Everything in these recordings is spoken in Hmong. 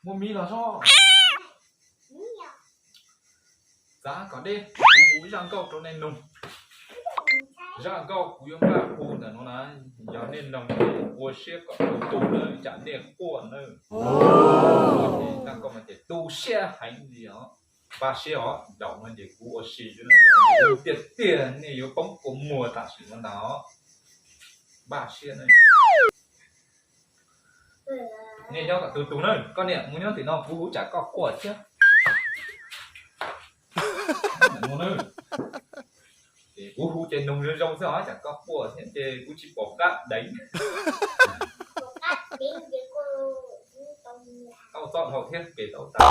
Muaj mis los zog. Txav kom deb, kuv hu zaj nkauj rau nej mloog. Zaj nkauj kuv yuav npaj hu ntawm no na, yog nej mloog ces ua siab kom tu tu nawb, tsam nej quaj nawb. Zaj nkauj no ces tu siab heev li os. Npaj siab os, zaum no ces kuv ua si tiag tiag nej yuav poob kua muag tam sim no ntag os. Npaj siab nawb. Nej nyob kom tu tu nawb, koj niam mus nyob tim no kuv hu tsam koj quaj thiab. Ces kuv hu ces noog zoo zoo xwb os, tsam koj quaj thiab ces kuv tsis pom qab deev. Tau txoj dhau thiab ces tau tas.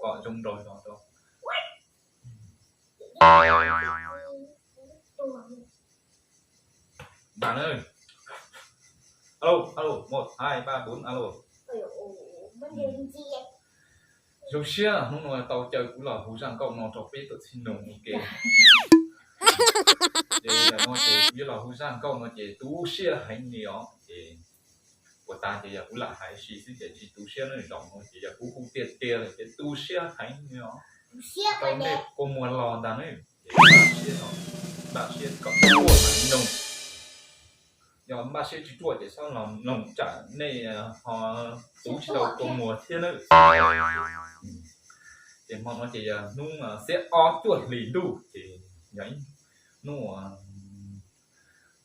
Kom zoo nrog zog rau. Npaj nawb. Alo, alo, một, hai, ba, bốn, alo. Zoo siab hnub no tau caw kuv los hu zaj nkauj no rau peb tug txhiv nus ua ke. Ces ntawm no ces kuv yuav los hu zaj nkauj no ces tu siab heev li os. Ces ua tas ces yog kuv lam hais si xwb ces tsis tu siab na, zaum no ces yog kuv hu tiag tiag lawm ces tu siab heev li os. Tau nej kua muag los ntag na, ces npaj siab no, npaj siab kom ruaj mas noog. Yog npaj siab tsis ruaj ces txhob los mloog tsam nej ho tu tsis tau kua muag thiab na. Ces hmo no ces yog hnub xiab ob cuaj hlis ntuj ces yog ib hnub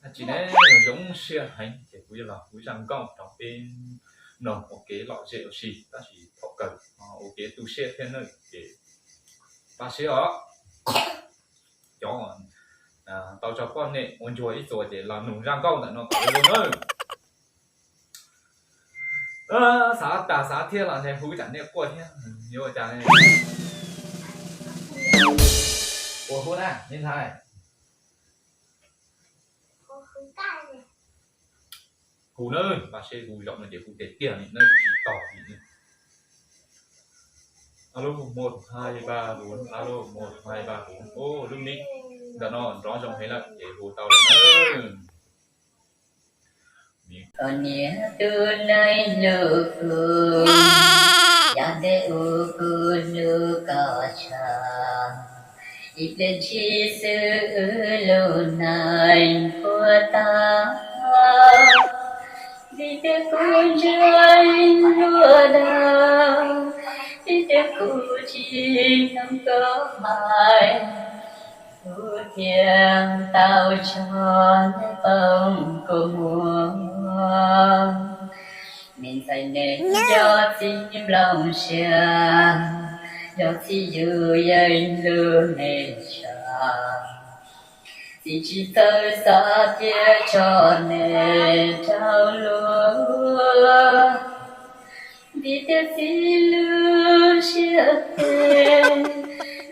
dab tsi ne, zoo siab heev ces kuv yuav los hu zaj nkauj rau peb mloog ua kev lom zem ua si, tab sis thaum kawg ua kev tu siab thiab na. Ces npaj siab os. Cov tau tso poj niam ua ntsuag ib txuas ces los noog zaj nkauj ntawm no kom zoo nawb. Xav tas xav thiab los ntshe hu tsam nej quaj thiab, yuav ua cas ne? Ua hu na nej ntxhais. Hu na, npaj siab hu zaum no ces hu tiag tiag li na, tsis tos li na. Alo, một, hai, ba, bốn, alo, một, hai, ba, bốn. Ub, lub mic ntawm no nrov zoo heev lawm ces hu tau lawm na. Koj niam tus neeg hlub kuv, yav ntev ub kuv hlub koj tshaj, ib pliag ntshis xwb wb lub neej puas tag. Vim tias kuv ntsia luag dag, vim tias kuv tsis mloog koj hais, kuv thiaj tau tso nej poob kua muag. Me ntxhais, nej yog txiv nplooj siab, yog txiv yus yeej hlub nej tshaj. Txiv tsis txawj xav cia tso nej raug luag, vim tias txiv lub siab phem,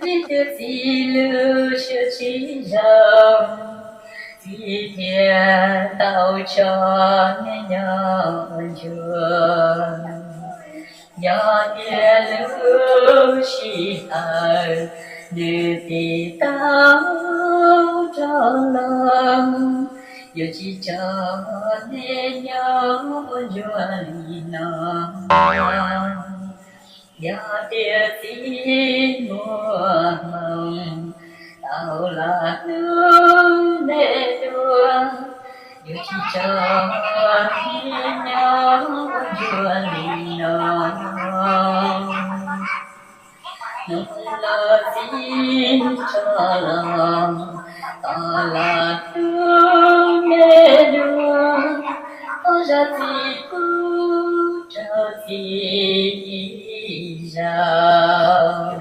vim tias txiv lub siab tsis zoo, txiv thiaj tau tso nej nyob ntsuag. Yog tias lub sij hawm nws tiv tau rov los, yuav tsis tso nej nyob ua ntsuag li no. Yog tias txiv muaj hmoo tau los hlub nej dua, yuav tsis tso nej nyob ua ntsuag li no. Hnub no txiv tso los, tau los hlub nej dua, thov zam txim pub rau txiv ib zaug.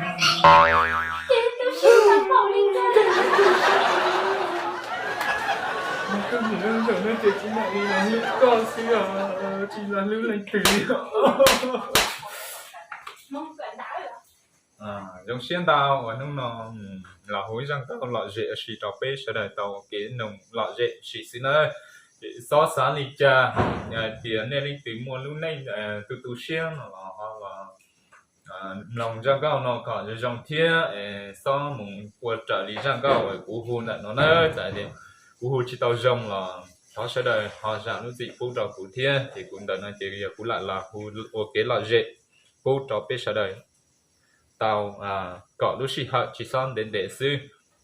Koj niam, zaum no ces kuv mam li los hlub koj xwb os, tsis los hlub leej twg li os. Zoo siab ntau uas hnub no los hu ib zaj nkauj lom zem ua si rau peb sawv daws tau ua kev noog lom zem ua si xwb na. Ces xob xav li cas, yog hais tias nej leej twg muaj lub neej tu tu siab no los ho los mloog zaj nkauj no kom zoo zoo thiab, xob mus ua raws li zaj nkauj uas kuv hu ntawm no na. Txawm tias kuv hu tsis tau zoo los Thov sawv daws ho zam lub txim pub rau kuv thiab, ces kuv ntawm no ces yog kuv lam los hu ua kev lom zem pub rau peb sawv daws tau kom lub sij hawm tsis txhob ntev ntev xwb.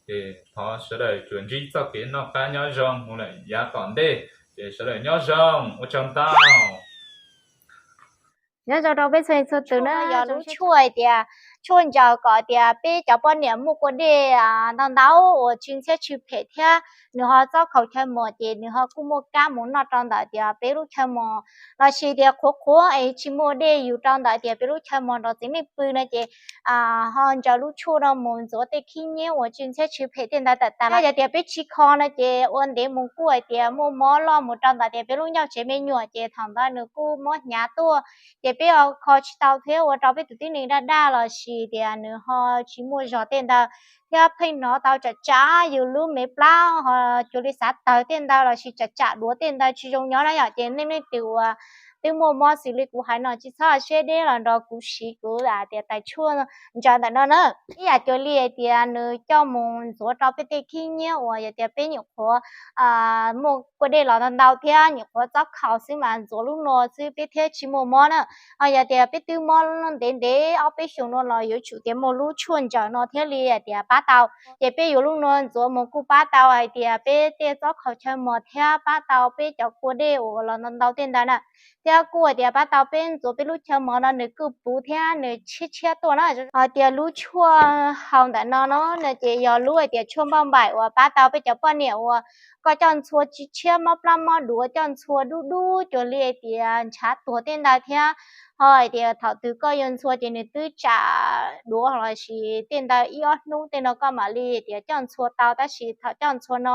Ces thov sawv daws tsuas ntsib txoj kev noj qab nyob zoo mus lawm yav tom ntej. Ces sawv daws nyob zoo, ua tsaug ntau. Nyob zoo rau peb txhua txhua tus na, yog lub tshuaj hais tias tshuaj ntsaws kom tias peb cov poj niam muaj kua dej ntau ntau uas tsw ntxhiab tsw phem thiab nws ho txob khaus chaw mos ces nws ho kuj muaj kab mus noj rau ntawm tias peb lub chaw mos, lossis tias qhuav qhuav es tsis muaj dej yus rau ntawm tias peb lub chaw mos nrov txiv neej pw no ces ho ntsaws lub tshuaj no mus ntxuav tej khib nyiab uas tsw ntxhiab tsw phem tej ntawd tawm tas. Yog tias peb tsis kho no ces ua ntev mus kuj hais tias muaj mob loj mus rau ntawm tias peb lub ncauj tsev me nyuam ces thaum ntawd nws kuj mob hnyav tuaj. Ces peb ho kho tsis tau thiab ua rau peb tus tib neeg daj daj lossis tias nws ho tsis muaj zog tej ntawd, thiab pheej hnov tau tsam tsam yus lub me plab ho cuag li xav tawg tej ntawd lossis tsam tsam duav tej ntawd tsis zoo nyob na yom. Ces nej leej twg uas twb muaj mob xws li kuv hais no tsis txhob siab deb los nrog kuv siv kuv tias tais tshuaj ntsaws ntawm no na. Ib yam cuag li hais tias nws coj mus ntxuav rau peb tej khib nyiab uas yog tias peb nyuam qhuav muaj kua dej los ntau ntau thiab nyuam qhuav txob khaus xwb mas ntxuav lub no xwb peb thiaj tsis muaj mob na. Ho yog tias peb twb mob ntev ntev ob peb xyoos no los yuav tsum tias muaj lub tshuaj ntsaws no thiaj li hais tias pab tau. Ces peb yuav lub no ntxuav mus kuj pab tau hais tias peb tej txob khaus chaw mos thiab pab tau peb cov kua dej uas los ntau ntau tej ntawd na. Thiab kuj hais tias pab tau peb ntxuav peb lub chaw mos no nws kuj puv thiab nws tshiab tshiab tuaj na. Hais tias lub tshuaj haus ntawm no no ces yog lub hais tias tshuaj npauj npaim uas pab tau peb cov poj niam uas koj coj ntxhua tsis tshiab mob plab mob duav, coj ntxhua dub dub cuag li hais tias ntshav tuag tej ntawd thiab ho hais tias thaum twg koj yuav ntxhua ces nws twb tsam duav lossis tej ntawd ib ob hnub tej no koj mam li tias coj ntxhua tau, tab sis thaum coj ntxhua no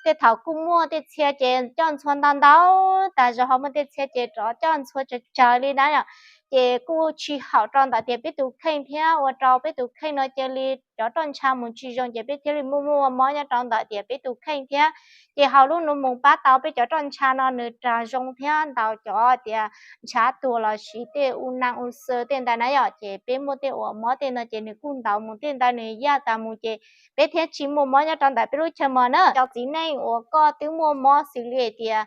tej thaum kuj muaj tej txhia ces coj ntxhua ntau ntau tas zog, ho muaj tej txhia ces rov coj ntxhua tsawg tsawg li na yom. Ces kuj tsis haum rau ntawm tias peb tus kheej thiab ua rau peb tus kheej no cia li cov roj ntsha mus tsis zoo ces peb thiaj li muaj muaj mob nyob rau ntawm tias peb tus kheej thiab. Ces haus lub no mus pab tau peb cov roj ntsha no nws rag zoo thiab ntau cov tias ntshav tuag lossis tej u nang u xaw tej ntawd na yom. Ces peb muaj tej uas mob tej no ces nws kuj ntau mus tej ntawd nws yaj tas mus ces peb thiaj tsis muaj mob nyob rau ntawm peb lub chaw mos na. Cov txiv neej uas koj twb muaj mob xws li hais tias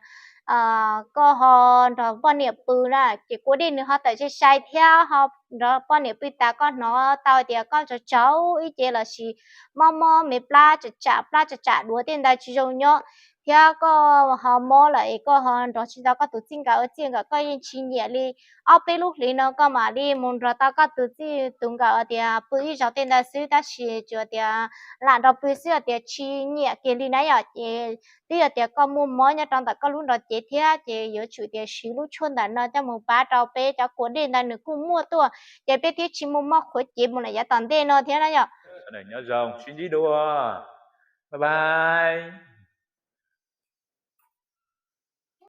koj ho nrog poj niam pw na ces kua dej nws ho tawm sai sai thiab ho nrog poj niam pw tas koj hnov tau tias koj tsaug tsaug ib ce lossis mob mob me plab tsam tsam plab tsam tsam duav tej ntawd tsis zoo nyob, thiab koj ho mob lawm es koj ho nrog tsis tau koj tus txij nkawm ua txij nkawm koj yeej tsis nyiam li. Ob peb lub hlis no koj mam li mus nrog tau koj tus txij tus nkawm tias pw ib zaug tej ntawd xwb, tab sis tsuas tias lam nrog pw xwb tias tsis nyiam kiag li na yom. Ces twb yog tias koj muaj mob nyob rau ntawm koj lub nrog cev thiab ces yuav tsum tias siv lub tshuaj ntawm no coj mus pab rau peb cov kua dej ntawd nws kuj muaj tuaj ces peb thiaj tsis muaj mob qhuav cev mus lawm yav tom ntej no thiab na yom. Nyob zoo, sib ntsib dua, bye bye.